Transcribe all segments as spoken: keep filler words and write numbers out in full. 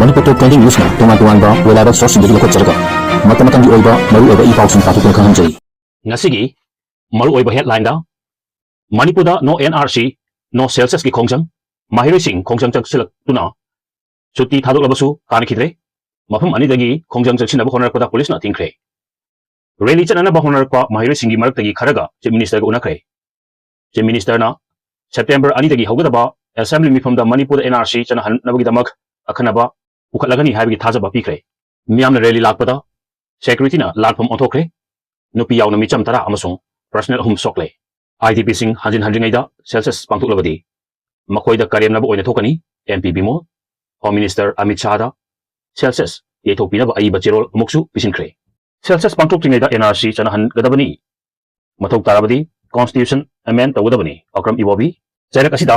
ꯃꯅꯤꯄꯨꯔ ꯇꯣꯞ twenty ꯅ꯭ꯌꯨꯁꯅ ꯇꯣꯉꯥꯟ ꯇꯣꯉꯥꯟꯕ web ꯁꯣꯔꯁꯁꯤꯡꯗꯒꯤ ꯂꯧꯈꯠꯆꯔꯒ ꯃꯇꯝ ꯃꯇꯝꯒꯤ ꯑꯣꯏꯕ ꯃꯔꯨꯑꯣꯏꯕ ꯏ ꯄꯥꯎꯁꯤꯡ ꯄꯥꯊꯣꯛꯇꯨꯅ ꯈꯪꯍꯟꯖꯩ꯫ ꯉꯁꯤꯒꯤ ꯃꯔꯨꯑꯣꯏꯕ ꯍꯦꯗꯂꯥꯏꯟꯗ, ꯃꯅꯤꯄꯨꯔꯗ ꯅꯣ ꯑꯦꯟ ꯑꯥꯔ ꯁꯤ, ꯅꯣ ꯁꯦꯟꯁꯁꯀꯤ ꯈꯣꯡꯖꯪ, ꯃꯍꯩꯔꯣꯏꯁꯤꯡ ꯈꯣꯡꯖꯪ ꯆꯪꯁꯤꯜꯂꯛꯇꯨꯅ ꯁꯨꯇꯤ ꯊꯥꯗꯣꯛꯂꯕꯁꯨ ꯀꯥꯟꯅꯈꯤꯗ꯭ꯔꯦ꯫ ꯃꯐꯝ ꯑꯅꯤꯗꯒꯤ ꯈꯣꯡꯖꯪ ꯆꯪꯁꯤꯟꯅꯕ ꯍꯣꯠꯅꯔꯛꯄꯗ ꯄꯨꯂꯤꯁꯅ ꯊꯤꯡꯈ꯭ꯔꯦ꯫ ꯔꯦꯂꯤ ꯆꯠꯅꯅꯕ ꯍꯣꯠꯅꯔꯛꯄ ꯃꯍꯩꯔꯣꯏꯁꯤꯡꯒꯤ ꯃꯔꯛꯇꯒꯤ ꯈꯔꯒ ꯆꯤꯐ ꯃꯤꯅꯤꯁꯇꯔꯒ ꯎꯅꯈ꯭ꯔꯦ꯫ ꯆꯤꯐ ꯃꯤꯅꯤꯁꯇꯔꯅ ꯁꯦꯞꯇꯦꯝꯕꯔ ꯑꯅꯤꯗꯒꯤ ꯍꯧꯒꯗꯕ ꯑꯦꯁꯦꯝꯕ꯭ꯂꯤ ꯃꯤꯐꯝꯗ ꯃꯅꯤꯄꯨꯔꯗ ꯑꯦꯟ ꯑꯥꯔ ꯁꯤ ꯆꯠꯅꯍꯟꯅꯕꯒꯤꯗꯃꯛ ꯑꯈꯟꯅꯕ ꯄꯨꯈꯠꯂꯒꯅꯤ ꯍꯥꯏꯕꯒꯤ ꯊꯥꯖꯕ ꯄꯤꯈ꯭ꯔꯦ꯫ ꯃꯤꯌꯥꯝꯅ ꯔꯦꯂꯤ ꯂꯥꯛꯄꯗ ꯁꯦꯀ꯭ꯌꯨꯔꯤꯇꯤꯅ ꯂꯥꯟꯐꯝ ꯑꯣꯟꯊꯣꯛꯈ꯭ꯔꯦ꯫ ꯅꯨꯄꯤ ꯌꯥꯎꯅ ꯃꯤꯆꯝ ꯇꯔꯥ ꯑꯃꯁꯨꯡ ꯄꯔꯁꯅꯦꯜ ꯑꯍꯨꯝ ꯁꯣꯛꯂꯦ꯫ ꯑꯥꯏ ꯗꯤ ꯄꯤꯁꯤꯡ ꯍꯟꯖꯤꯟ ꯍꯟꯗ꯭ꯔꯤꯉꯩꯗ ꯁꯦꯟꯁꯁ ꯄꯥꯡꯊꯣꯛꯂꯕꯗꯤ ꯃꯈꯣꯏꯗ ꯀꯔꯦꯝꯅꯕ ꯑꯣꯏꯅ ꯊꯣꯛꯀꯅꯤ꯫ M P Bimol home minister Amit ꯁꯥꯍꯗ ꯁꯦꯟꯁꯁ ꯌꯩꯊꯣꯛꯄꯤꯅꯕ ꯑꯏꯕ ꯆꯦꯔꯣꯜ ꯑꯃꯨꯛꯁꯨ ꯄꯤꯁꯤꯟꯈ꯭ꯔꯦ꯫ ꯁꯦꯟꯁꯁ ꯄꯥꯡꯊꯣꯛꯇ꯭ꯔꯤꯉꯩꯗ ꯑꯦꯟ ꯑꯥꯔ ꯁꯤ ꯆꯠꯅꯍꯟꯒꯗꯕꯅꯤ꯫ ꯃꯊꯧ ꯇꯥꯔꯕꯗꯤ ꯀꯣꯟꯁꯇꯤꯇ꯭ꯌꯨꯁꯟ ꯑꯦꯃꯦꯟ ꯇꯧꯒꯗꯕꯅꯤ꯫ ꯑꯀ꯭ꯔꯝ ꯏꯕꯣꯕꯤ꯫ ꯆꯩꯔꯛ ꯑꯁꯤꯗ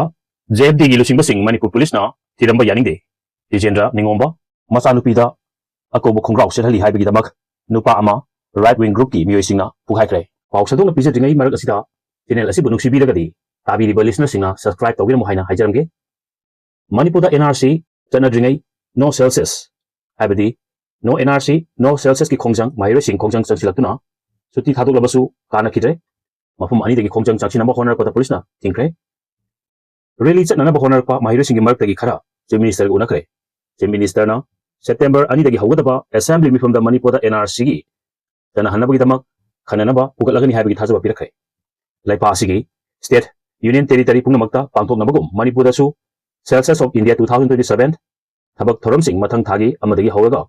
ꯖꯦ ꯑꯦꯐ ꯗꯤꯒꯤ ꯂꯨꯆꯤꯡꯕꯁꯤꯡ ꯃꯅꯤꯄꯨꯔ ꯄꯨꯂꯤꯁꯅ ꯊꯤꯔꯝꯕ ꯌꯥꯅꯤꯡꯗꯦ꯫ ꯇꯤꯖꯦꯟꯗ꯭ꯔ ꯅꯤꯉꯣꯝꯕ ꯃꯆꯥꯅꯨꯄꯤꯗ ꯑꯀꯧꯕ ꯈꯣꯡꯒ꯭ꯔꯥꯎ ꯁꯦꯠꯍꯜꯂꯤ ꯍꯥꯏꯕꯒꯤꯗꯃꯛ ꯅꯨꯄꯥ ꯑꯃ ꯔꯥꯏꯠ ꯋꯤꯡ ꯒ꯭ꯔꯨꯞꯀꯤ ꯃꯤꯑꯣꯏꯁꯤꯡꯅ ꯄꯨꯈꯥꯏꯈ꯭ꯔꯦ꯫ ꯄꯥꯎ ꯁꯟꯗꯣꯛꯅ ꯄꯤꯖꯗ꯭ꯔꯤꯉꯩ ꯃꯔꯛ ꯑꯁꯤꯗ ꯆꯦꯅꯦꯜ ꯑꯁꯤꯕꯨ ꯅꯨꯡꯁꯤꯕꯤꯔꯒꯗꯤ ꯇꯥꯕꯤꯔꯤꯕ ꯂꯤꯁꯅꯔꯁꯤꯡꯅ ꯁꯕꯁꯀ꯭ꯔꯥꯏꯕ ꯇꯧꯕꯤꯔꯝꯃꯨ ꯍꯥꯏꯅ ꯍꯥꯏꯖꯔꯝꯒꯦ꯫ ꯃꯅꯤꯄꯨꯔꯗ ꯑꯦꯟ ꯑꯥꯔ ꯁꯤ ꯆꯠꯅꯗ꯭ꯔꯤꯉꯩ ꯅꯣ ꯁꯦꯟꯁꯁ, ꯍꯥꯏꯕꯗꯤ ꯅꯣ ꯑꯦꯟ ꯑꯥꯔ ꯁꯤ, ꯅꯣ ꯁꯦꯟꯁꯁꯀꯤ ꯈꯣꯡꯖꯪ, ꯃꯍꯩꯔꯣꯏꯁꯤꯡ ꯈꯣꯡꯖꯪ ꯆꯪꯁꯤꯜꯂꯛꯇꯨꯅ ꯁꯨꯇꯤ ꯊꯥꯗꯣꯛꯂꯕꯁꯨ ꯀꯥꯟꯅꯈꯤꯗ꯭ꯔꯦ꯫ ꯃꯐꯝ ꯑꯅꯤꯗꯒꯤ ꯈꯣꯡꯖꯪ ꯆꯪꯁꯤꯟꯅꯕ ꯍꯣꯠꯅꯔꯛꯄꯗ ꯄꯨꯂꯤꯁꯅ ꯊꯤꯡꯈ꯭ꯔꯦ꯫ ꯔꯦꯂꯤ ꯆꯠꯅꯅꯕ ꯍꯣꯠꯅꯔꯛꯄ ꯃꯍꯩꯔꯣꯏꯁꯤꯡꯒꯤ ꯃꯔꯛꯇꯒꯤ ꯈꯔ ꯆꯤꯐ ꯃꯤꯅꯤꯁꯇꯔꯒ ꯎꯅꯈ꯭ꯔꯦ꯫ ꯆꯤꯐ ꯃꯤꯅꯤꯁꯇꯔꯅ ꯁꯦꯞꯇꯦꯝꯕꯔ ꯑꯅꯤꯗꯒꯤ ꯍꯧꯒꯗꯕ ꯑꯦꯁꯦꯝꯕ꯭ꯂꯤ ꯃꯤꯐꯝꯗ ꯃꯅꯤꯄꯨꯔꯗ ꯑꯦꯟ ꯑꯥꯔ ꯁꯤꯒꯤ ꯆꯠꯅꯍꯟꯅꯕꯒꯤꯗꯃꯛ ꯈꯟꯅꯅꯕ ꯄꯨꯈꯠꯂꯒꯅꯤ ꯍꯥꯏꯕꯒꯤ ꯊꯥꯖꯕ ꯄꯤꯔꯛꯈ꯭ꯔꯦ꯫ ꯂꯩꯄꯥꯛ ꯑꯁꯤꯒꯤ ꯁ꯭ꯇꯦꯠ ꯌꯨꯅꯤꯌꯟ ꯇꯦꯔꯤꯇꯔꯤ ꯄꯨꯝꯅꯃꯛꯇ ꯄꯥꯡꯊꯣꯛꯅꯕꯒꯨꯝ ꯃꯅꯤꯄꯨꯔꯗꯁꯨ census of India two thousand twenty seven ꯊꯕꯛ ꯊꯧꯔꯝꯁꯤꯡ ꯃꯊꯪ ꯊꯥꯒꯤ ꯑꯃꯗꯒꯤ ꯍꯧꯔꯒ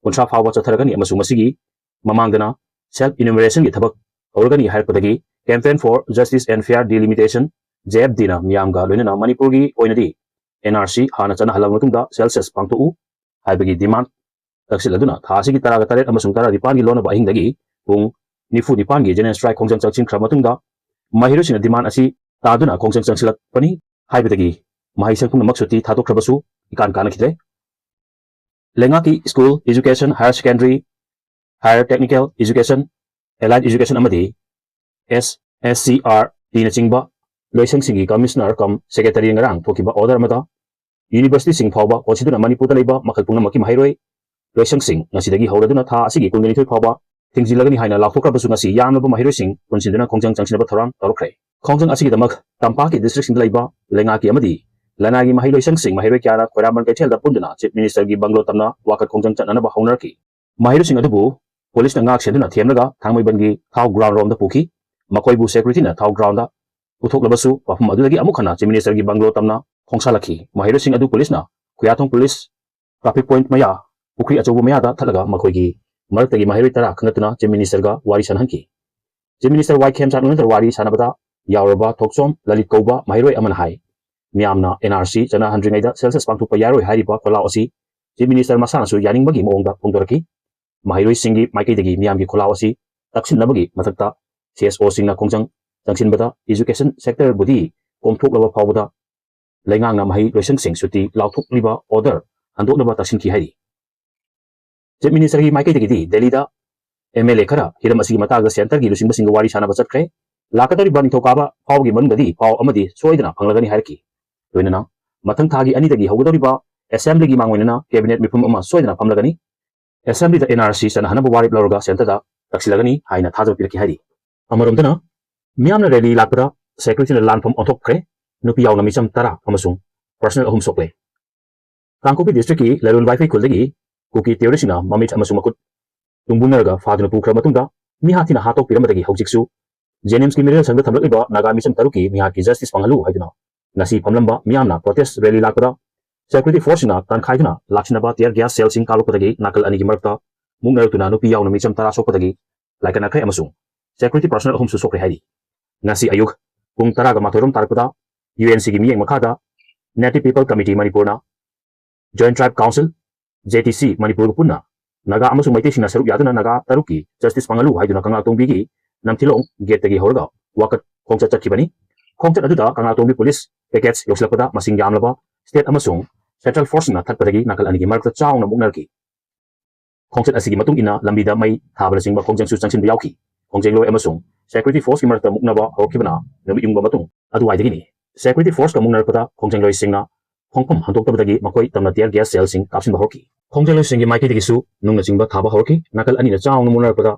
ꯀꯨꯟꯊ꯭ꯔꯥ ꯐꯥꯎꯕ ꯆꯠꯊꯔꯒꯅꯤ ꯑꯃꯁꯨꯡ ꯃꯁꯤꯒꯤ ꯃꯃꯥꯡꯗꯅ ꯁꯦꯜꯐ ꯏꯅꯨꯃꯔꯦꯁꯟꯒꯤ ꯊꯕꯛ ꯍꯧꯔꯒꯅꯤ ꯍꯥꯏꯔꯛꯄꯗꯒꯤ Campaign for Justice and Fair Delimitation, J F ꯗꯤꯅ ꯃꯤꯌꯥꯝꯒ ꯂꯣꯏꯅꯅ ꯃꯅꯤꯄꯨꯔꯒꯤ ꯑꯣꯏꯅꯗꯤ ꯑꯦꯟ ꯑꯥꯔ ꯁꯤ ꯍꯥꯟꯅ ꯆꯠꯅꯍꯜꯂꯕ ꯃꯇꯨꯡꯗ ꯁꯦꯟꯁꯁ ꯄꯥꯡꯊꯣꯛꯎ ꯍꯥꯏꯕꯒꯤ ꯗꯤꯃꯥꯟ ꯇꯛꯁꯤꯜꯂꯗꯨꯅ ꯊꯥ ꯑꯁꯤꯒꯤ ꯇꯔꯥꯒ ꯇꯔꯦꯠ ꯑꯃꯁꯨꯡ ꯇꯔꯥꯅꯤꯄꯥꯟꯒꯤ ꯂꯣꯟꯅꯕ ꯑꯍꯤꯡꯗꯒꯤ ꯄꯨꯡ ꯅꯤꯐꯨ ꯅꯤꯄꯥꯟꯒꯤ ꯖꯦꯅꯔꯦꯜ ꯁ꯭ꯇ꯭ꯔꯥꯏꯛ ꯈꯣꯡꯖꯪ ꯆꯪꯁꯤꯟꯈ꯭ꯔꯕ ꯃꯇꯨꯡꯗ ꯃꯍꯩꯔꯣꯏꯁꯤꯡꯅ ꯗꯤꯃꯥꯟ ꯑꯁꯤ ꯇꯥꯗꯨꯅ ꯈꯣꯡꯖꯪ ꯆꯪꯁꯤꯜꯂꯛꯄꯅꯤ ꯍꯥꯏꯕꯗꯒꯤ ꯃꯍꯩꯁꯪ ꯄꯨꯝꯅꯃꯛ ꯁꯨꯇꯤ ꯊꯥꯗꯣꯛꯈ꯭ꯔꯕꯁꯨ ꯏꯀꯥꯟ ꯀꯥꯟꯅꯈꯤꯗ꯭ꯔꯦ꯫ ꯂꯩꯉꯥꯛꯀꯤ school, education, higher secondary, higher technical education, allied education ꯑꯃꯗꯤ ꯑꯦꯁ ꯑꯦꯁ ꯁꯤ ꯑꯥꯔ ꯇꯤꯅꯆꯤꯡꯕ ꯂꯣꯏꯁꯪꯁꯤꯡꯒꯤ ꯀꯃꯤꯁꯅꯔ ꯀꯝ ꯁꯦꯀ꯭ꯔꯦꯇꯔꯤ ꯉꯔꯥꯡ ꯊꯣꯛꯈꯤꯕ ꯑꯣꯔꯗꯔ ꯑꯃꯗ universityꯁꯤꯡ ꯐꯥꯎꯕ ꯀꯣꯟꯁꯤꯟꯗꯨꯅ ꯃꯅꯤꯄꯨꯔꯗ ꯂꯩꯕ ꯃꯈꯜ ꯄꯨꯝꯅꯃꯛꯀꯤ ꯃꯍꯩꯔꯣꯏ ꯂꯣꯏꯁꯪꯁꯤꯡ ꯉꯁꯤꯗꯒꯤ ꯍꯧꯔꯗꯨꯅ ꯊꯥ ꯑꯁꯤꯒꯤ ꯀꯨꯟꯅꯤꯊꯣꯏ ꯐꯥꯎꯕ ꯊꯤꯡꯖꯤꯜꯂꯒꯅꯤ ꯍꯥꯏꯅ ꯂꯥꯎꯊꯣꯛꯈ꯭ꯔꯕꯁꯨ, ꯉꯁꯤ ꯌꯥꯝꯂꯕ ꯃꯍꯩꯔꯣꯏꯁꯤꯡ ꯄꯨꯟꯁꯤꯟꯗꯨꯅ ꯈꯣꯡꯖꯪ ꯆꯪꯁꯤꯟꯅꯕ ꯊꯧꯔꯥꯡ ꯇꯧꯔꯛꯈ꯭ꯔꯦ꯫ ꯈꯣꯡꯖꯪ ꯑꯁꯤꯒꯤꯗꯃꯛ ꯇꯝꯄꯥꯛꯀꯤ districtꯁꯤꯡꯗ ꯂꯩꯕ ꯂꯩꯉꯥꯛꯀꯤ ꯑꯃꯗꯤ ꯂꯅꯥꯏꯒꯤ ꯃꯍꯩ ꯂꯣꯏꯁꯪꯁꯤꯡ ꯃꯍꯩꯔꯣꯏ ꯀꯌꯥꯅ ꯈ꯭ꯋꯥꯏꯔꯝꯕꯟ ꯀꯩꯊꯦꯜꯗ ꯄꯨꯟꯗꯨꯅ Chief Ministerꯒꯤ bungalow ꯇꯝꯅ ꯋꯥꯀꯠ ꯈꯣꯡꯖꯪ ꯆꯠꯅꯅꯕ ꯍꯧꯅꯔꯛꯈꯤ꯫ ꯃꯍꯩꯔꯣꯏꯁꯤꯡ ꯑꯗꯨꯕꯨ ꯄꯨꯂꯤꯁꯅ ꯉꯥꯛ ꯁꯦꯟꯗꯨꯅ ꯊꯦꯝꯂꯒ ꯊꯥꯡꯃꯩꯕꯟꯒꯤ ꯊꯥꯎ ground ꯔꯣꯝꯗ ꯄꯨꯈꯤ꯫ ꯃꯈꯣꯏꯕꯨ securityꯅ ꯊꯥꯎ groundꯗ ꯄꯨꯊꯣꯛꯂꯕꯁꯨ, ꯃꯐꯝ ꯑꯗꯨꯗꯒꯤ ꯑꯃꯨꯛ ꯍꯟꯅ Chief Ministerꯒꯤ bungalow ꯇꯝꯅ ꯈꯣꯡꯁꯥꯜꯂꯛꯈꯤ꯫ ꯃꯍꯩꯔꯣꯏꯁꯤꯡ ꯑꯗꯨ ꯄꯨꯂꯤꯁꯅ ꯈꯨꯌꯥꯊꯣꯡ police traffic point ꯃꯌꯥ, ꯄꯨꯈ꯭ꯔꯤ ꯑꯆꯧꯕ ꯃꯌꯥꯗ ꯊꯠꯂꯒ ꯃꯈꯣꯏꯒꯤ ꯃꯔꯛꯇꯒꯤ ꯃꯍꯩꯔꯣꯏ ꯇꯔꯥ ꯈꯟꯒꯠꯇꯨꯅ Chief Ministerꯒ ꯋꯥꯔꯤ ꯁꯥꯟꯅꯍꯟꯈꯤ꯫ Chief Minister ꯋꯥꯏ ꯈꯦꯝꯆꯥꯟ ꯎꯅꯗ ꯋꯥꯔꯤ ꯁꯥꯟꯅꯕꯗ ꯌꯥꯎꯔꯕ ꯊꯣꯛꯆꯣꯝ ꯂꯂꯤꯠ ꯀꯧꯕ ꯃꯍꯩꯔꯣꯏ ꯑꯃꯅ ꯍꯥꯏ, ꯃꯤꯌꯥꯝꯅ NRC ꯆꯠꯅꯍꯟꯗ꯭ꯔꯤꯉꯩꯗ census ꯄꯥꯡꯊꯣꯛꯄ ꯌꯥꯔꯣꯏ ꯍꯥꯏꯔꯤꯕ ꯈꯣꯜꯂꯥꯎ ꯑꯁꯤ Chief Minister ꯃꯁꯥꯅꯁꯨ ꯌꯥꯅꯤꯡꯕꯒꯤ ꯃꯑꯣꯡꯗ ꯐꯣꯡꯗꯣꯔꯛꯈꯤ꯫ ꯃꯍꯩꯔꯣꯏꯁꯤꯡꯒꯤ ꯃꯥꯏꯀꯩꯗꯒꯤ ꯃꯤꯌꯥꯝꯒꯤ ꯈꯣꯜꯂꯥꯎ ꯑꯁꯤ ꯇꯛꯁꯤꯟꯅꯕꯒꯤ ꯃꯊꯛꯇ CSOꯁꯤꯡꯅ ꯈꯣꯡꯖꯪ ꯆꯪꯁꯤꯟꯕꯗ education sectorꯕꯨꯗꯤ ꯀꯣꯝꯊꯣꯛꯂꯕ ꯐꯥꯎꯕꯗ ꯂꯩꯉꯥꯛꯅ ꯃꯍꯩ ꯂꯣꯏꯁꯪꯁꯤꯡ ꯁꯨꯇꯤ ꯂꯥꯎꯊꯣꯛꯂꯤꯕ order ꯍꯟꯗꯣꯛꯅꯕ ꯇꯛꯁꯤꯟꯈꯤ ꯍꯥꯏꯔꯤ꯫ Chief Ministerꯒꯤ ꯃꯥꯏꯀꯩꯗꯒꯤꯗꯤ ꯗꯦꯜꯂꯤꯗ MLA ꯈꯔ ꯍꯤꯔꯝ ꯑꯁꯤꯒꯤ ꯃꯇꯥꯡꯗ centreꯒꯤ ꯂꯨꯆꯤꯡꯕꯁꯤꯡꯒ ꯋꯥꯔꯤ ꯁꯥꯟꯅꯕ ꯆꯠꯈ꯭ꯔꯦ꯫ ꯂꯥꯛꯀꯗꯧꯔꯤꯕ ꯅꯤꯡꯊꯧꯀꯥꯕ ꯐꯥꯎꯕꯒꯤ ꯃꯅꯨꯡꯗꯗꯤ ꯄꯥꯎ ꯑꯃꯗꯤ ꯁꯣꯏꯗꯅ ꯐꯪꯂꯒꯅꯤ ꯍꯥꯏꯔꯛꯈꯤ꯫ ꯂꯣꯏꯅꯅ ꯃꯊꯪ ꯊꯥꯒꯤ ꯑꯅꯤꯗꯒꯤ ꯍꯧꯒꯗꯧꯔꯤꯕ Assemblyꯒꯤ ꯃꯥꯡꯑꯣꯏꯅꯅ cabinet ꯃꯤꯐꯝ ꯑꯃ ꯁꯣꯏꯗꯅ ꯐꯝꯂꯒꯅꯤ꯫ Assemblyꯗ NRC ꯆꯠꯅꯍꯟꯅꯕ ꯋꯥꯔꯦꯞ ꯂꯧꯔꯒ centreꯗ ꯇꯛꯁꯤꯜꯂꯒꯅꯤ ꯍꯥꯏꯅ ꯊꯥꯖꯕ ꯄꯤꯔꯛꯈꯤ ꯍꯥꯏꯔꯤ꯫ ꯑꯃꯔꯣꯝꯗꯅ ꯃꯤꯌꯥꯝꯅ rally ꯂꯥꯛꯄꯗ securityꯅ ꯂꯥꯟꯐꯝ ꯑꯣꯟꯊꯣꯛꯈ꯭ꯔꯦ꯫ ꯅꯨꯄꯤ ꯌꯥꯎꯅ ꯃꯤꯆꯝ ꯇꯔꯥ ꯑꯃꯁꯨꯡ personnel ꯑꯍꯨꯝ ꯁꯣꯛꯂꯦ꯫ ꯀꯥꯡꯄꯣꯛꯄꯤ districtꯀꯤ ꯂꯩꯔꯣꯟ ꯋꯥꯏꯐꯩ ꯈꯨꯜꯗꯒꯤ ꯀꯨꯀꯤ terroristꯁꯤꯡꯅ ꯃꯃꯤꯠ ꯑꯃꯁꯨꯡ ꯃꯈꯨꯠ ꯇꯨꯡꯕꯨꯟꯅꯔꯒ ꯐꯥꯗꯨꯅ ꯄꯨꯈ꯭ꯔ ꯃꯇꯨꯡꯗ ꯃꯤꯍꯥꯠ ꯊꯤꯅ ꯍꯥꯠꯇꯣꯛꯄꯤꯔꯝꯕꯗꯒꯤ ꯍꯧꯖꯤꯛꯁꯨ JNIMSꯀꯤ ꯃꯤꯔꯦꯜ ꯁꯪꯗ ꯊꯝꯂꯛꯂꯤꯕ ꯅꯥꯒꯥ ꯃꯤꯆꯝ ꯇꯔꯨꯛꯀꯤ ꯃꯤꯍꯥꯠꯀꯤ justice ꯐꯪꯍꯜꯂꯨ ꯍꯥꯏꯗꯨꯅ ꯉꯁꯤ ꯐꯝꯂꯝꯕ ꯃꯤꯌꯥꯝꯅ protest rally ꯂꯥꯛꯄꯗ security forceꯁꯤꯡꯅ ꯇꯥꯟꯈꯥꯏꯗꯨꯅ ꯂꯥꯛꯁꯤꯟꯅꯕ tear gas shellꯁꯤꯡ ꯀꯥꯞꯂꯛꯄꯗꯒꯤ ꯅꯥꯀꯜ ꯑꯅꯤꯒꯤ ꯃꯔꯛꯇ ꯃꯨꯛꯅꯔꯛꯇꯨꯅ ꯅꯨꯄꯤ ꯌꯥꯎꯅ ꯃꯤꯆꯝ ꯇꯔꯥ ꯁꯣꯛꯄꯗꯒꯤ ꯂꯥꯏꯀꯠꯅꯈ꯭ꯔꯦ ꯑꯃꯁꯨꯡ security personnel ꯑꯍꯨꯝꯁꯨ ꯁꯣꯛꯈ꯭ꯔꯦ ꯍꯥꯏꯔꯤ꯫ ꯉꯁꯤ ꯑꯌꯨꯛ ꯄꯨꯡ ꯇꯔꯥꯒ ꯃꯥꯊꯣꯏ ꯔꯣꯝ ꯇꯥꯔꯛꯄꯗ UNCꯒꯤ ꯃꯤꯠꯌꯦꯡ ꯃꯈꯥꯗ Native People Committee ꯃꯅꯤꯄꯨꯔꯅ Joint Tribe Council, JTC ꯃꯅꯤꯄꯨꯔꯒ ꯄꯨꯟꯅ ꯅꯥꯒꯥ ꯑꯃꯁꯨꯡ ꯃꯩꯇꯩꯁꯤꯡꯅ ꯁꯔꯨꯛ ꯌꯥꯗꯨꯅ ꯅꯥꯒꯥ ꯇꯔꯨꯛꯀꯤ justice ꯐꯪꯍꯜꯂꯨ ꯍꯥꯏꯗꯨꯅ ꯀꯪꯂꯥꯇꯣꯡꯕꯤꯒꯤ ꯅꯝꯊꯤꯂꯣꯡ gateꯇꯒꯤ ꯍꯧꯔꯒ ꯋꯥꯀꯠ ꯈꯣꯡꯆꯠ ꯆꯠꯈꯤꯕꯅꯤ꯫ ꯈꯣꯡꯆꯠ ꯑꯗꯨꯗ ꯀꯪꯂꯥꯇꯣꯡꯕꯤ police package ꯌꯧꯁꯤꯜꯂꯛꯄꯗ ꯃꯁꯤꯡ ꯌꯥꯝꯂꯕ state ꯑꯃꯁꯨꯡ central forceꯁꯤꯡꯅ ꯊꯠꯄꯗꯒꯤ ꯅꯥꯀꯜ ꯑꯅꯤꯒꯤ ꯃꯔꯛꯇ ꯆꯥꯎꯅ ꯃꯨꯛꯅꯔꯛꯈꯤ꯫ ꯈꯣꯡꯆꯠ ꯑꯁꯤꯒꯤ ꯃꯇꯨꯡ ꯏꯟꯅ ꯂꯝꯕꯤꯗ ꯃꯩ ꯊꯥꯕꯅꯆꯤꯡꯕ ꯈꯣꯡꯖꯪꯁꯨ ꯆꯪꯁꯤꯟꯕ ꯌꯥꯎꯈꯤ꯫ ꯈꯣꯡꯖꯪꯂꯣꯏ ꯑꯃꯁꯨꯡ security forceꯀꯤ ꯃꯔꯛꯇ ꯃꯨꯛꯅꯕ ꯍꯧꯔꯛꯈꯤꯕꯅ ꯅꯨꯃꯤꯠ ꯌꯨꯡꯕ ꯃꯇꯨꯡ ꯑꯗꯨꯋꯥꯏꯗꯒꯤꯅꯤ꯫ Security forceꯀ ꯃꯨꯛꯅꯔꯛꯄꯗ ꯈꯣꯡꯖꯪꯂꯣꯏꯁꯤꯡꯅ ꯈꯣꯡꯐꯝ ꯍꯟꯗꯣꯛꯇꯕꯗꯒꯤ ꯃꯈꯣꯏ ꯇꯝꯅ tear gas shellꯁꯤꯡ ꯀꯥꯞꯁꯤꯟꯕ ꯍꯧꯔꯛꯈꯤ꯫ ꯈꯣꯡꯖꯪꯂꯣꯏꯁꯤꯡꯒꯤ ꯃꯥꯏꯀꯩꯗꯒꯤꯁꯨ ꯅꯨꯡꯅꯆꯤꯡꯕ ꯊꯥꯕ ꯍꯧꯔꯛꯈꯤ꯫ ꯅꯥꯀꯜ ꯑꯅꯤꯅ ꯆꯥꯎꯅ ꯃꯨꯟꯅꯔꯛꯄꯗ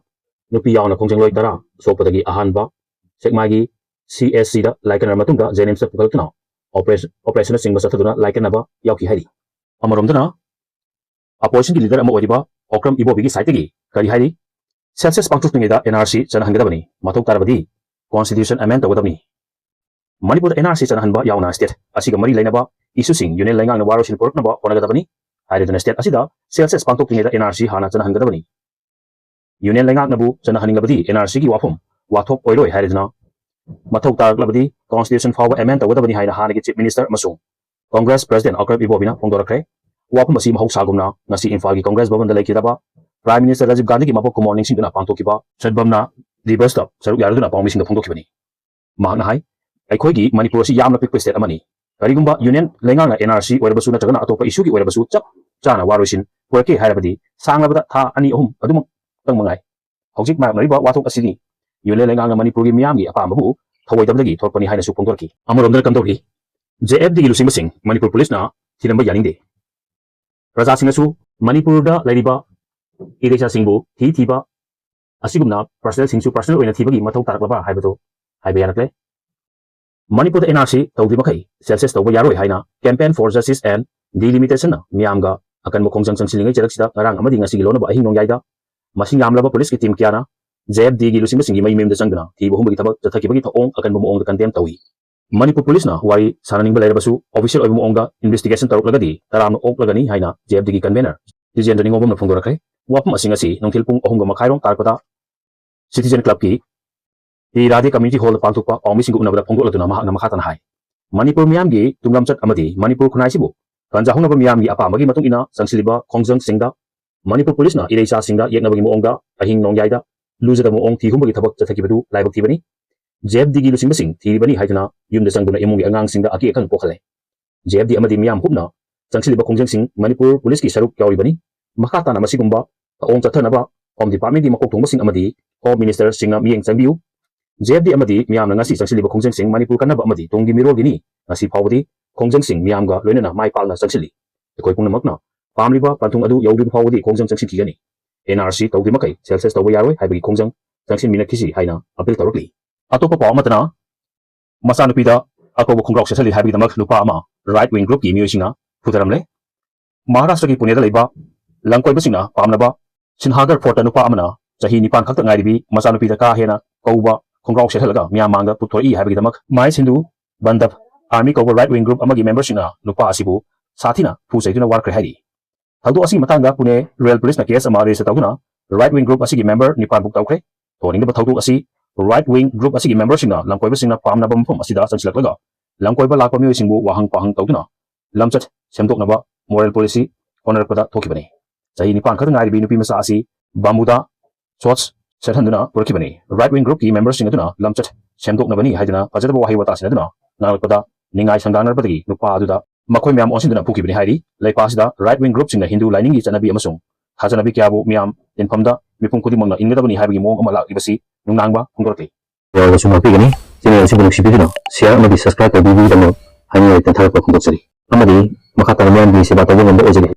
ꯅꯨꯄꯤ ꯌꯥꯎꯅ ꯈꯣꯡꯖꯪꯂꯣꯏ ꯇꯔꯥ ꯁꯣꯛꯄꯗꯒꯤ ꯑꯍꯥꯟꯕ ꯁꯦꯛꯃꯥꯏꯒꯤ CHCꯗ ꯂꯥꯏꯀꯠꯅꯔꯕ ꯃꯇꯨꯡꯗ JNIMSꯇ ꯄꯨꯈꯠꯂꯛꯇꯨꯅ operation, operationꯅꯆꯤꯡꯕ ꯆꯠꯊꯗꯨꯅ ꯂꯥꯏꯀꯠꯅꯕ ꯌꯥꯎꯈꯤ ꯍꯥꯏꯔꯤ꯫ ꯑꯃꯔꯣꯝꯗꯅ oppositionꯒꯤ leader ꯑꯃ ꯑꯣꯏꯔꯤꯕ ꯑꯣꯀ꯭ꯔꯝ ꯏꯕꯣꯕꯤꯒꯤ sideꯇꯒꯤ ꯀꯔꯤ ꯍꯥꯏꯔꯤ? Census ꯄꯥꯡꯊꯣꯛꯇ꯭ꯔꯤꯉꯩꯗ NRC ꯆꯠꯅꯍꯟꯒꯗꯕꯅꯤ꯫ ꯃꯊꯧ ꯇꯥꯔꯕꯗꯤ constitution amend ꯇꯧꯒꯗꯕꯅꯤ꯫ ꯃꯅꯤꯄꯨꯔꯗ NRC ꯆꯠꯅꯍꯟꯕ ꯌꯥꯎꯅ state ꯑꯁꯤꯒ ꯃꯔꯤ ꯂꯩꯅꯕ issueꯁꯤꯡ union ꯂꯩꯉꯥꯛꯅ ꯋꯥꯔꯣꯏꯁꯤꯟ ꯄꯨꯔꯛꯅꯕ ꯍꯣꯠꯅꯒꯗꯕꯅꯤ ꯍꯥꯏꯔꯗꯨꯅ state ꯑꯁꯤꯗ census ꯄꯥꯡꯊꯣꯛꯇ꯭ꯔꯤꯉꯩꯗ NRC ꯍꯥꯟꯅ ꯆꯠꯅꯍꯟꯒꯗꯕꯅꯤ꯫ Union ꯂꯩꯉꯥꯛꯅꯕꯨ ꯆꯠꯅꯍꯟꯅꯤꯡꯂꯕꯗꯤ NRCꯒꯤ ꯋꯥꯐꯝ ꯋꯥꯊꯣꯛ ꯑꯣꯏꯔꯣꯏ ꯍꯥꯏꯔꯗꯨꯅ ꯃꯊꯧ ꯇꯥꯔꯛꯂꯕꯗꯤ constitution ꯐꯥꯎꯕ amend ꯇꯧꯒꯗꯕꯅꯤ ꯍꯥꯏꯅ ꯍꯥꯟꯅꯒꯤ Chief Minister ꯑꯃꯁꯨꯡ Congress President ꯑꯣꯀ꯭ꯔꯝ ꯏꯕꯣꯕꯤꯅ ꯐꯣꯡꯗꯣꯔꯛꯈ꯭ꯔꯦ꯫ ꯋꯥꯐꯝ ꯑꯁꯤ ꯃꯍꯧꯁꯥꯒꯨꯝꯅ ꯉꯁꯤ ꯏꯝꯐꯥꯜꯒꯤ Congress ꯚꯕꯟꯗ ꯂꯩꯈꯤꯗꯕ Prime Minister ꯔꯥꯖꯤꯕ ꯒꯥꯟꯙꯤꯒꯤ ꯃꯄꯣꯛ ꯀꯨꯝꯑꯣꯟ ꯅꯤꯡꯁꯤꯡꯗꯨꯅ ꯄꯥꯡꯊꯣꯛꯈꯤꯕ ꯁꯗꯚꯕꯅꯥ ꯗꯤꯕꯁꯇ ꯁꯔꯨꯛ ꯌꯥꯔꯗꯨꯅ ꯄꯥꯎꯃꯤꯁꯤꯡꯗ ꯐꯣꯡꯗꯣꯛꯈꯤꯕꯅꯤ꯫ ꯃꯍꯥꯛꯅ ꯍꯥꯏ, ꯑꯩꯈꯣꯏꯒꯤ ꯃꯅꯤꯄꯨꯔ ꯑꯁꯤ ꯌꯥꯝꯅ ꯄꯤꯛꯄ state ꯑꯃꯅꯤ꯫ ꯀꯔꯤꯒꯨꯝꯕ union ꯂꯩꯉꯥꯛꯅ NRC ꯑꯣꯏꯔꯕꯁꯨ ꯅꯠꯇ꯭ꯔꯒꯅ ꯑꯇꯣꯞꯄ issueꯒꯤ ꯑꯣꯏꯔꯕꯁꯨ ꯆꯞ ꯆꯥꯅ ꯋꯥꯔꯣꯏꯁꯤꯟ ꯄꯨꯔꯛꯀꯦ ꯍꯥꯏꯔꯕꯗꯤ ꯁꯥꯡꯂꯕꯗ ꯊꯥ ꯑꯅꯤ ꯑꯍꯨꯝ ꯑꯗꯨꯃꯛꯇꯪ ꯃꯉꯥꯏ꯫ ꯍꯧꯖꯤꯛ ꯃꯥꯌꯣꯛꯅꯔꯤꯕ ꯋꯥꯊꯣꯛ ꯑꯁꯤꯗꯤ union ꯂꯩꯉꯥꯛꯅ ꯃꯅꯤꯄꯨꯔꯒꯤ ꯃꯤꯌꯥꯝꯒꯤ ꯑꯄꯥꯝꯕꯕꯨ ꯊꯧꯑꯣꯏꯗꯕꯗꯒꯤ ꯊꯣꯛꯂꯛꯄꯅꯤ ꯍꯥꯏꯅꯁꯨ ꯐꯣꯡꯗꯣꯔꯛꯈꯤ꯫ ꯑꯃꯔꯣꯝꯗꯅ ꯀꯝꯗꯧꯔꯤ? JFDꯒꯤ ꯂꯨꯆꯤꯡꯕꯁꯤꯡ ꯃꯅꯤꯄꯨꯔ ꯄꯨꯂꯤꯁꯅ ꯊꯤꯔꯝꯕ ꯌꯥꯅꯤꯡꯗꯦ꯫ ꯄ꯭ꯔꯖꯥꯁꯤꯡꯅꯁꯨ ꯃꯅꯤꯄꯨꯔꯗ ꯂꯩꯔꯤꯕ ꯏꯔꯩꯆꯥꯁꯤꯡꯕꯨ ꯊꯤ ꯊꯤꯕ ꯑꯁꯤꯒꯨꯝꯅ personalꯁꯤꯡꯁꯨ personal ꯑꯣꯏꯅ ꯊꯤꯕꯒꯤ ꯃꯊꯧ ꯇꯥꯔꯛꯂꯕ꯭ꯔꯥ ꯍꯥꯏꯕꯗꯨ ꯍꯥꯏꯕ ꯌꯥꯔꯛꯂꯦ꯫ ꯃꯅꯤꯄꯨꯔꯗ NRC ꯇꯧꯗ꯭ꯔꯤ ꯃꯈꯩ census ꯇꯧꯕ ꯌꯥꯔꯣꯏ ꯍꯥꯏꯅ Campaign for Justice and Delimitationꯅ ꯃꯤꯌꯥꯝꯒ ꯑꯀꯟꯕ ꯈꯣꯡꯖꯪ ꯆꯪꯁꯤꯜꯂꯤꯉꯩ ꯆꯩꯔꯛꯁꯤꯗ ꯉꯔꯥꯡ ꯑꯃꯗꯤ ꯉꯁꯤꯒꯤ ꯂꯣꯟꯅꯕ ꯑꯍꯤꯡ ꯅꯣꯡꯌꯥꯏꯗ ꯃꯁꯤꯡ ꯌꯥꯝꯂꯕ ꯄꯨꯂꯤꯁꯀꯤ team ꯀꯌꯥꯅ JFDꯒꯤ ꯂꯨꯆꯤꯡꯕꯁꯤꯡꯒꯤ ꯃꯌꯨꯝ ꯃꯌꯨꯝꯗ ꯆꯪꯗꯨꯅ ꯊꯤꯕ ꯍꯨꯝꯕꯒꯤ ꯊꯕꯛ ꯆꯠꯊꯈꯤꯕꯒꯤ ꯊꯧꯑꯣꯡ ꯑꯀꯟꯕ ꯃꯑꯣꯡꯗ condemn ꯇꯧꯏ꯫ ꯃꯅꯤꯄꯨꯔ ꯄꯨꯂꯤꯁꯅ ꯋꯥꯔꯤ ꯁꯥꯅꯅꯤꯡꯕ ꯂꯩꯔꯕꯁꯨ official ꯑꯣꯏꯕ ꯃꯑꯣꯡꯗ investigation ꯇꯧꯔꯛꯂꯒꯗꯤ ꯇꯔꯥꯝꯅ ꯑꯣꯛꯂꯒꯅꯤ ꯍꯥꯏꯅ JFDꯒꯤ convener ꯇꯤꯖꯦꯟꯗ꯭ꯔ ꯅꯤꯉꯣꯝꯕꯝꯅ ꯐꯣꯡꯗꯣꯔꯛꯈ꯭ꯔꯦ꯫ ꯋꯥꯐꯝ ꯑꯁꯤꯡ ꯑꯁꯤ ꯅꯨꯡꯊꯤꯜ ꯄꯨꯡ ꯑꯍꯨꯝꯒ ꯃꯈꯥꯏꯔꯣꯝ ꯇꯥꯔꯛꯄꯗ Citizen Clubꯀꯤ ꯇꯤ ꯔꯥꯙꯦ Community Hallꯗ ꯄꯥꯡꯊꯣꯛꯄ ꯄꯥꯎꯃꯤꯁꯤꯡꯒ ꯎꯅꯕꯗ ꯐꯣꯡꯗꯣꯛꯂꯗꯨꯅ ꯃꯍꯥꯛꯅ ꯃꯈꯥ ꯇꯥꯅ ꯍꯥꯏ, ꯃꯅꯤꯄꯨꯔ ꯃꯤꯌꯥꯝꯒꯤ ꯇꯨꯡꯂꯝꯆꯠ ꯑꯃꯗꯤ ꯃꯅꯤꯄꯨꯔ ꯈꯨꯟꯅꯥꯏꯁꯤꯕꯨ ꯀꯟꯖꯥꯍꯧꯅꯕ ꯃꯤꯌꯥꯝꯒꯤ ꯑꯄꯥꯝꯕꯒꯤ ꯃꯇꯨꯡ ꯏꯟꯅ ꯆꯪꯁꯤꯜꯂꯤꯕ ꯈꯣꯡꯖꯪꯁꯤꯡꯗ ꯃꯅꯤꯄꯨꯔ ꯄꯨꯂꯤꯁꯅ ꯏꯔꯩꯆꯥꯁꯤꯡꯗ ꯌꯦꯛꯅꯕꯒꯤ ꯃꯑꯣꯡꯗ ꯑꯍꯤꯡ ꯅꯣꯡꯌꯥꯏꯗ ꯂꯨꯖꯗꯕ ꯃꯑꯣꯡ ꯊꯤ ꯍꯨꯝꯕꯒꯤ ꯊꯕꯛ ꯆꯠꯊꯈꯤꯕꯗꯨ ꯂꯥꯏꯕꯛ ꯊꯤꯕꯅꯤ꯫ JFDꯒꯤ ꯂꯨꯆꯤꯡꯕꯁꯤꯡ ꯊꯤꯔꯤꯕꯅꯤ ꯍꯥꯏꯗꯨꯅ ꯌꯨꯝꯗ ꯆꯪꯗꯨꯅ ꯏꯃꯨꯡꯒꯤ ꯑꯉꯥꯡꯁꯤꯡꯗ ꯑꯀꯤ ꯑꯈꯪ ꯄꯣꯛꯍꯜꯂꯦ꯫ JFD ꯑꯃꯗꯤ ꯃꯤꯌꯥꯝ ꯍꯨꯞꯅ ꯆꯪꯁꯤꯜꯂꯤꯕ ꯈꯣꯡꯖꯪꯁꯤꯡ ꯃꯅꯤꯄꯨꯔ ꯄꯨꯂꯤꯁꯀꯤ ꯁꯔꯨꯛ ꯌꯥꯎꯔꯤꯕꯅꯤ꯫ ꯃꯈꯥ ꯇꯥꯅ ꯃꯁꯤꯒꯨꯝꯕ ꯊꯧꯑꯣꯡ ꯆꯠꯊꯅꯕ Home Departmentꯀꯤ ꯃꯀꯣꯛ ꯊꯣꯡꯕꯁꯤꯡ ꯑꯃꯗꯤ Home Ministerꯁꯤꯡꯅ ꯃꯤꯠꯌꯦꯡ ꯆꯪꯕꯤꯌꯨ꯫ JFD ꯑꯃꯗꯤ ꯃꯤꯌꯥꯝꯅ ꯉꯁꯤ ꯆꯪꯁꯤꯜꯂꯤꯕ ꯈꯣꯡꯖꯪꯁꯤꯡ ꯃꯅꯤꯄꯨꯔ ꯀꯟꯅꯕ ꯑꯃꯗꯤ ꯇꯨꯡꯒꯤ ꯃꯤꯔꯣꯜꯒꯤꯅꯤ꯫ ꯉꯁꯤ ꯐꯥꯎꯕꯗꯤ ꯈꯣꯡꯖꯪꯁꯤꯡ ꯃꯤꯌꯥꯝꯒ ꯂꯣꯏꯅꯅ ꯃꯥꯏ ꯄꯥꯛꯅ ꯆꯪꯁꯤꯜꯂꯤ꯫ ꯑꯩꯈꯣꯏ ꯄꯨꯝꯅꯃꯛꯅ ꯄꯥꯝꯂꯤꯕ ꯄꯟꯊꯨꯡ ꯑꯗꯨ ꯌꯧꯗ꯭ꯔꯤꯕ ꯐꯥꯎꯕꯗꯤ ꯈꯣꯡꯖꯪ ꯆꯪꯁꯤꯟꯈꯤꯒꯅꯤ꯫ ꯑꯦꯟ ꯑꯥꯔ ꯁꯤ ꯇꯧꯗ꯭ꯔꯤꯃꯈꯩ ꯁꯦꯜꯁꯁ ꯇꯧꯕ ꯌꯥꯔꯣꯏ ꯍꯥꯏꯕꯒꯤ ꯈꯣꯡꯖꯪ ꯆꯪꯁꯤꯟꯃꯤꯟꯅꯈꯤꯁꯤ ꯍꯥꯏꯅ ꯑꯄꯤꯜ ꯇꯧꯔꯛꯂꯤ꯫ ꯑꯇꯣꯞꯄ ꯄꯥꯎ ꯑꯃꯠꯇꯅ, ꯃꯆꯥꯅꯨꯄꯤꯗ ꯑꯀꯧꯕ ꯈꯣꯡꯒ꯭ꯔꯥꯎ ꯁꯦꯠꯍꯜꯂꯤ ꯍꯥꯏꯕꯒꯤꯗꯃꯛ ꯅꯨꯄꯥ ꯑꯃ ꯔꯥꯏꯠ ꯋꯤꯡ ꯒ꯭ꯔꯨꯞꯀꯤ ꯃꯤꯑꯣꯏꯁꯤꯡꯅ ꯐꯨꯊꯔꯝꯂꯦ꯫ ꯃꯍꯥꯔꯥꯁꯇ꯭ꯔꯒꯤ ꯄꯨꯅꯦꯗ ꯂꯩꯕ ꯂꯝꯀꯣꯏꯕꯁꯤꯡꯅ ꯄꯥꯝꯅꯕ ꯁꯤꯟꯍꯥꯒꯔ ꯐꯣꯔꯠꯇ ꯅꯨꯄꯥ ꯑꯃꯅ ꯆꯍꯤ ꯅꯤꯄꯥꯟ ꯈꯛꯇ ꯉꯥꯏꯔꯤꯕꯤ ꯃꯆꯥꯅꯨꯄꯤꯗ ꯀꯥ ꯍꯦꯟꯅ ꯀꯧꯕ ꯈꯣꯡꯒ꯭ꯔꯥꯎ ꯁꯦꯠꯍꯜꯂꯒ ꯃꯤꯌꯥꯝ ꯃꯥꯡꯗ ꯄꯨꯊꯣꯔꯛꯏ ꯍꯥꯏꯕꯒꯤꯗꯃꯛ ꯃꯥꯏ ꯁꯤꯟꯗꯨ ꯕꯟꯗꯞ ꯑꯥꯔꯃꯤ ꯀꯧꯕ ꯔꯥꯏꯠ ꯋꯤꯡ ꯒ꯭ꯔꯨꯞ ꯑꯃꯒꯤ ꯃꯦꯝꯕꯔꯁꯤꯡꯅ ꯅꯨꯄꯥ ꯑꯁꯤꯕꯨ ꯁꯥꯊꯤꯅ ꯐꯨ ꯆꯩꯗꯨꯅ ꯋꯥꯔꯛꯈ꯭ꯔꯦ ꯍꯥꯏꯔꯤ꯫ ꯊꯧꯗꯣꯛ ꯑꯁꯤꯒꯤ ꯃꯇꯥꯡꯗ ꯄꯨꯅꯦ ꯔꯨꯔꯦꯜ ꯄꯨꯂꯤꯁꯅ ꯀꯦꯁ ꯑꯃ ꯔꯦꯖꯤꯁꯇꯔ ꯇꯧꯗꯨꯅ ꯔꯥꯏꯠ ꯋꯤꯡ ꯒ꯭ꯔꯨꯞ ꯑꯁꯤꯒꯤ ꯃꯦꯝꯕꯔ ꯅꯤꯄꯥꯟ ꯕꯨꯛ ꯇꯧꯈ꯭ꯔꯦ꯫ ꯊꯣꯛꯍꯟꯅꯤꯡꯗꯕ ꯊꯧꯗꯣꯛ ꯑꯁꯤ ꯔꯥꯏꯠ ꯋꯤꯡ ꯒ꯭ꯔꯨꯞ ꯑꯁꯤꯒꯤ ꯃꯦꯝꯕꯔꯁꯤꯡꯅ ꯂꯝꯀꯣꯏꯕꯁꯤꯡꯅ ꯄꯥꯝꯅꯕ ꯃꯐꯝ ꯑꯁꯤꯗ ꯆꯪꯁꯤꯜꯂꯛꯂꯒ ꯂꯝꯀꯣꯏꯕ ꯂꯥꯛꯄ ꯃꯤꯑꯣꯏꯁꯤꯡꯕꯨ ꯋꯥꯍꯪ ꯄꯥꯎꯍꯪ ꯇꯧꯗꯨꯅ ꯂꯝꯆꯠ ꯁꯦꯝꯗꯣꯛꯅꯕ ꯃꯣꯔꯦꯜ ꯄꯨꯂꯤꯁꯁꯤ ꯍꯣꯠꯅꯔꯛꯄꯗ ꯊꯣꯛꯈꯤꯕꯅꯤ꯫ ꯆꯍꯤ ꯅꯤꯄꯥꯟ ꯈꯛꯇ ꯉꯥꯏꯔꯤꯕꯤ ꯅꯨꯄꯤ ꯃꯆꯥ ꯑꯁꯤ ꯕꯥꯝꯕꯨꯗ ꯁꯣꯔꯠꯁ ꯁꯦꯠꯍꯟꯗꯨꯅ ꯄꯨꯔꯛꯈꯤꯕꯅꯤ꯫ ꯔꯥꯏꯠ ꯋꯤꯡ ꯒ꯭ꯔꯨꯞꯀꯤ ꯃꯦꯝꯕꯔꯁꯤꯡ ꯑꯗꯨꯅ ꯂꯝꯆꯠ ꯁꯦꯝꯗꯣꯛꯅꯕꯅꯤ ꯍꯥꯏꯗꯨꯅ ꯐꯖꯗꯕ ꯋꯥꯍꯩ ꯋꯥꯇꯥ ꯁꯤꯟꯅꯗꯨꯅ ꯉꯥꯡꯂꯛꯄꯗ ꯅꯤꯡꯉꯥꯏ ꯁꯪꯗꯥꯅꯔꯛꯄꯗꯒꯤ ꯅꯨꯄꯥ ꯑꯗꯨꯗ ꯃꯈꯣꯏ ꯃꯌꯥꯝ ꯑꯣꯟꯁꯤꯟꯗꯨꯅ ꯐꯨꯈꯤꯕꯅꯤ ꯍꯥꯏꯔꯤ꯫ ꯂꯩꯄꯥꯛ ꯑꯁꯤꯗ ꯔꯥꯏꯠ ꯋꯤꯡ ꯒ꯭ꯔꯨꯞꯁꯤꯡꯅ ꯍꯤꯟꯗꯨ ꯂꯥꯏꯅꯤꯡꯒꯤ ꯆꯠꯅꯕꯤ ꯑꯃꯁꯨꯡ ꯊꯥꯖꯅꯕꯤ ꯀꯌꯥꯕꯨ ꯃꯤꯌꯥꯝ ꯇꯤꯟꯐꯝꯗ ꯃꯤꯄꯨꯝ ꯈꯨꯗꯤꯡꯃꯛꯅ ꯏꯟꯒꯗꯕꯅꯤ ꯍꯥꯏꯕꯒꯤ ꯃꯑꯣꯡ ꯑꯃ ꯂꯥꯛꯂꯤꯕꯁꯤ ꯅꯨꯡꯅꯥꯡꯕ ꯐꯣꯡꯗꯣꯔꯛꯂꯤ꯫ ꯌꯥꯎꯔꯒꯁꯨ ꯉꯥꯛꯄꯤꯒꯅꯤ꯫ ꯆꯦꯅꯦꯜ ꯑꯁꯤꯕꯨ ꯅꯨꯡꯁꯤꯕꯤꯗꯨꯅ ꯁꯤꯌꯥꯔ ꯑꯃꯗꯤ ꯁꯕꯁꯀ꯭ꯔꯥꯏꯕ ꯇꯧꯕꯤꯕꯒꯤꯗꯃꯛ ꯍꯥꯏꯅꯤꯡꯉꯥꯏ ꯂꯩꯇꯅ ꯊꯥꯒꯠꯄ ꯐꯣꯡꯗꯣꯛꯆꯔꯤ꯫ ꯑꯃꯗꯤ ꯃꯈꯥ ꯇꯥꯅ ꯃꯤꯌꯥꯝꯒꯤ ꯁꯦꯕꯥ ꯇꯧꯕ ꯉꯝꯕ ꯑꯣꯏꯖꯒꯦ꯫